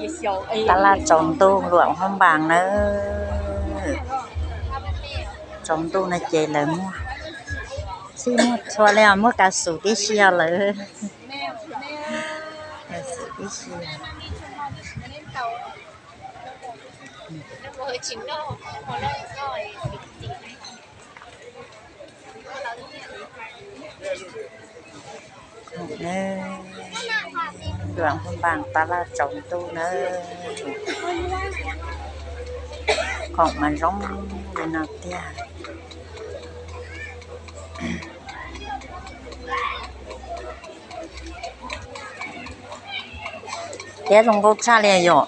Tab laj tsaus ntuj Luam Phab Npas nawb. Tsaus ntuj no ces lawv muag, txhij muag txhua li os, muag kav xum tib si os lawv. Kav xum tib si. Luam Phab Npas tab laj tsaus ntuj nawb. Khoom mas zoo li no tiag. Tiab zoo nkauj tshaj li yom.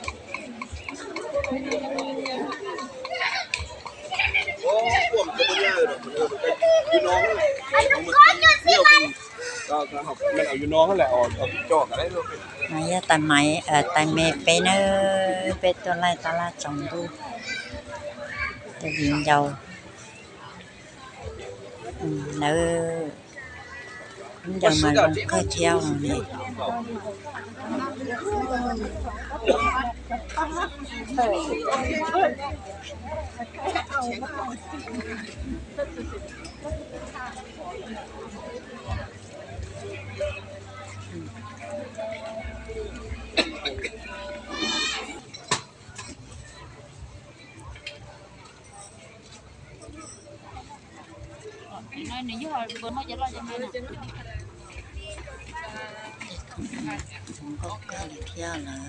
Yog tais maiv tais me peb nawb, peb tuaj laij tab laj tsaus ntuj. Tus viv ncaus nawb, viv ncaus mas zoo kawg thiab os ne. Zoo nkauj kawg li thiab lawm.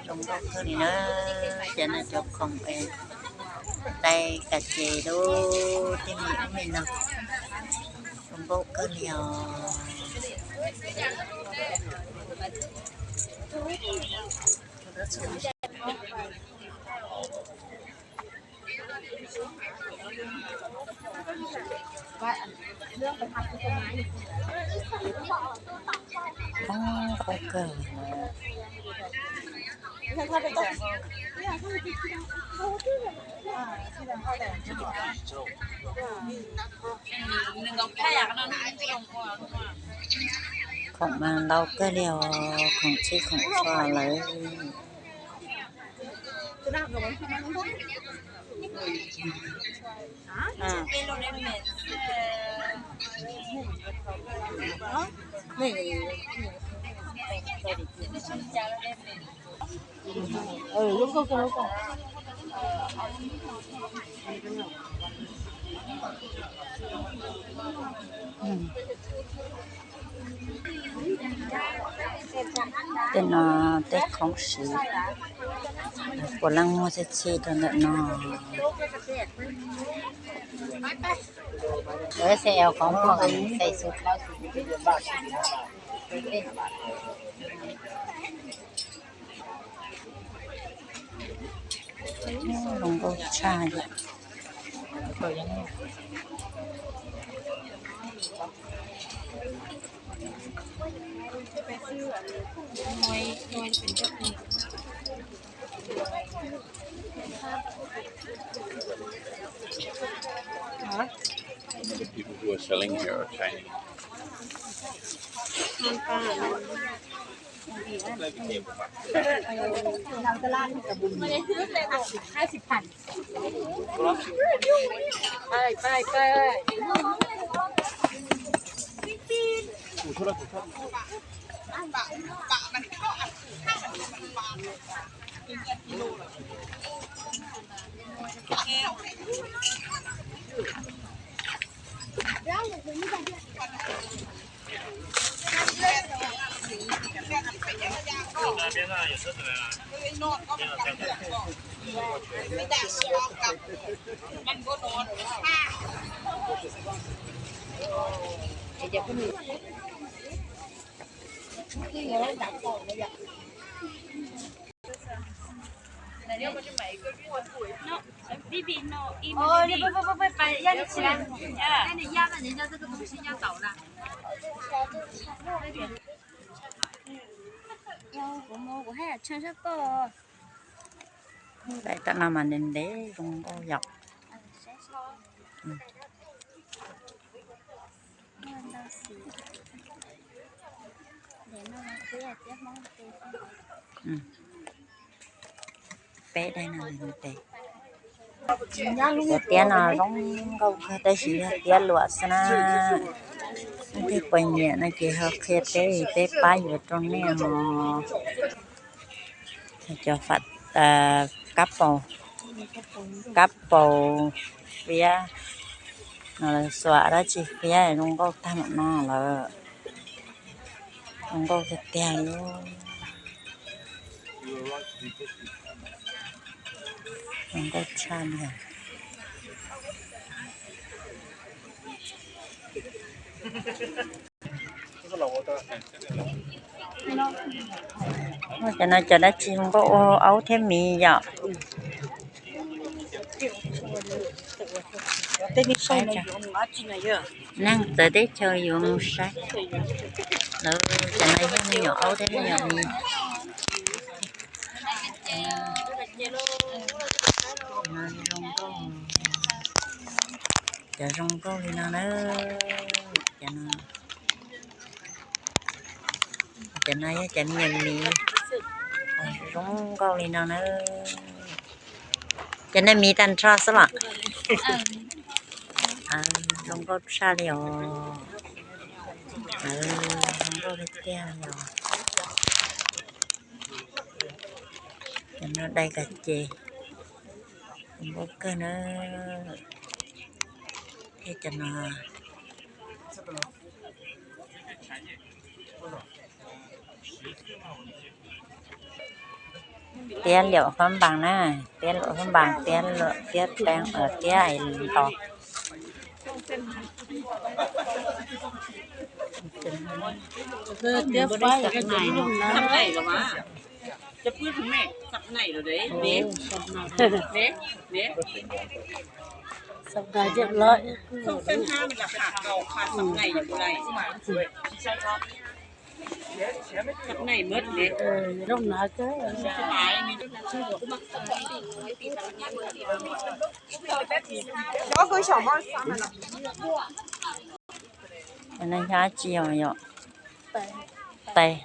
Zoo nkauj kawg li na, cov no cov khoom es tais kas ces lub tej me ub me no, zoo nkauj kawg li os. Zoo nkauj kawg. Khoom mas ntau kawg li os, khoom txhij khoom txhua lawm. Tej no tej khoom siv, puav leej muaj txhij txhij rau ntawm no. Lawv xav ua khoom muag xais xu khau. Zoo nkauj tshaj li. The people who are selling here are Chinese. Daim tam no mas ntev ntev zoo nkauj yom. Peb daim no ntev ntev. Cov tiab no zoo nkauj kawg tab sis yog tiab luam xwb na. Leej twg puas nyiam no ces ho qhia peb, peb pab yuav rau nej os. Cov fam, kab paus, kab paus fiab no lawv xuas dab tsi fiab zoo nkauj tag npaum no lawm. Zoo nkauj tiag tiag li. Zoo nkauj tshaj li. Cov no cov dab tsi zoo nkauj ua aub thiab miv yom? Neeg txawv teb chaws yuav mus saib. Lawv cov no yog me nyuam aub thiab me nyuam miv. Cov zoo nkauj li no na. Cov no yog cov me nyuam miv, zoo nkauj li no na. Cov no miv tag nrho xwb los? Zoo nkauj tshaj li os. Zoo nkauj li tiag li os. Cov no dai kas ces, zoo nkauj kawg na. Thiab cov no tiab liaum fab npas na, tiab liaum fab npas, tiab, tiab teeb, tiab es ntos. Cov no yog dab tsi yom? Tais,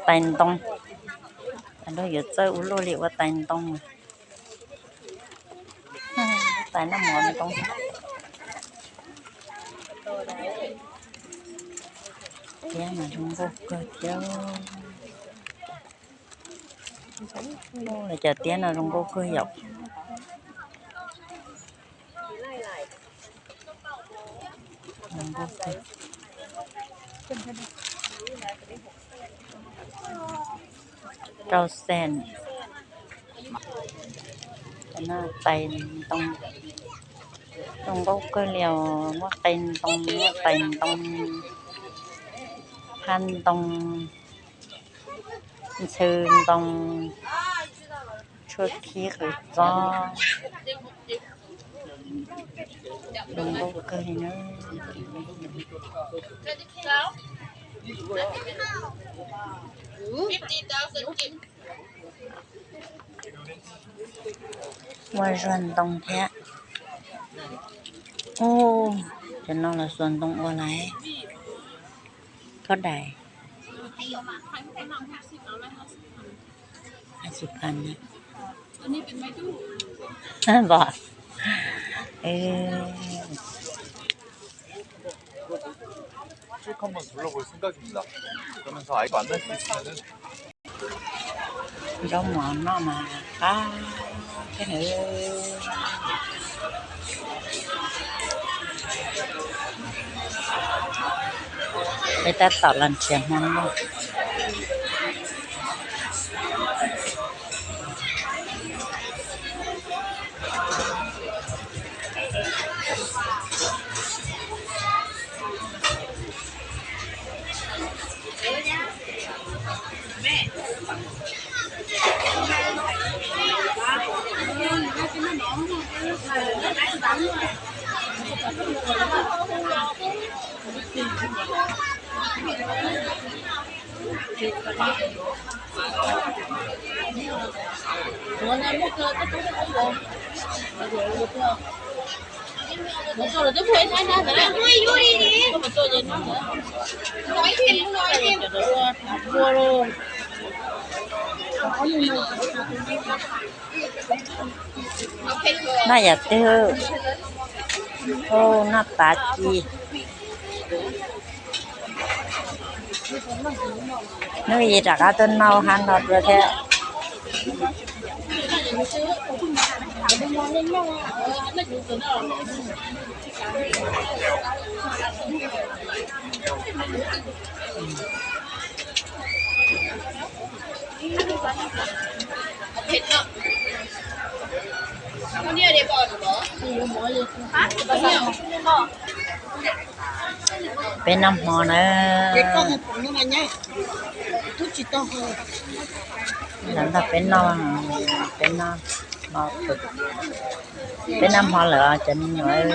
tais ntoo. Cov no yuav txawj ua luaj li ua tais ntoo. Tais noj mov ntoo. Tiab mas zoo nkauj kawg thiab. Cov tiab no zoo nkauj kawg yom. Rau xees. Tais ntoo, zoo nkauj kawg li os. Muaj qe ntoo, muaj tais ntoo, phaj ntoo, ntxhw ntoo, tshuaj khib qws txob. Zoo nkauj kawg li na. Muaj zuag ntoo thiab. Ub, cov no los xuas ntoo ua lawm. Khaub dais. Zaub mov noj mas qab thiab nawb. Peb tab tom los nrhiav hmo noj. Noj yam twg? Noj tav ci. Hnub ib rov qab tuaj noj hab no dua thiab. Peb noj hmo na. Los ntag peb noj, peb noj hmo, peb noj hmo lawm cov me nyuam.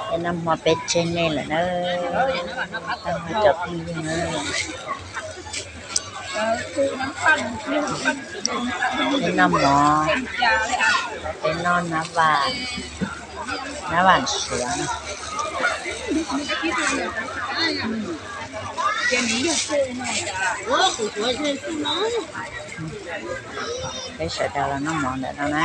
Peb noj hmo peb tseg nej lawm na, cov phooj ywg na. Peb noj mov, peb noj nab vaj, nab vaj suav. Peb sawv daws los noj mov ntawm no na.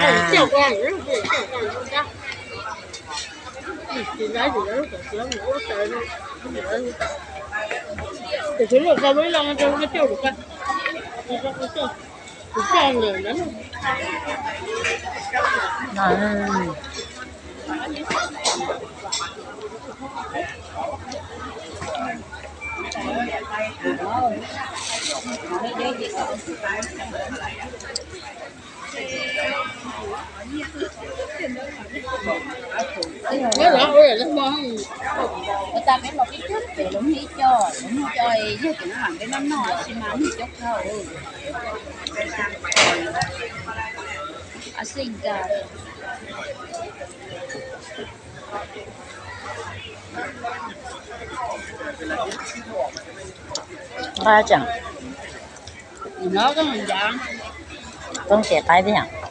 Nqa tseem, koob tes qaib tiag.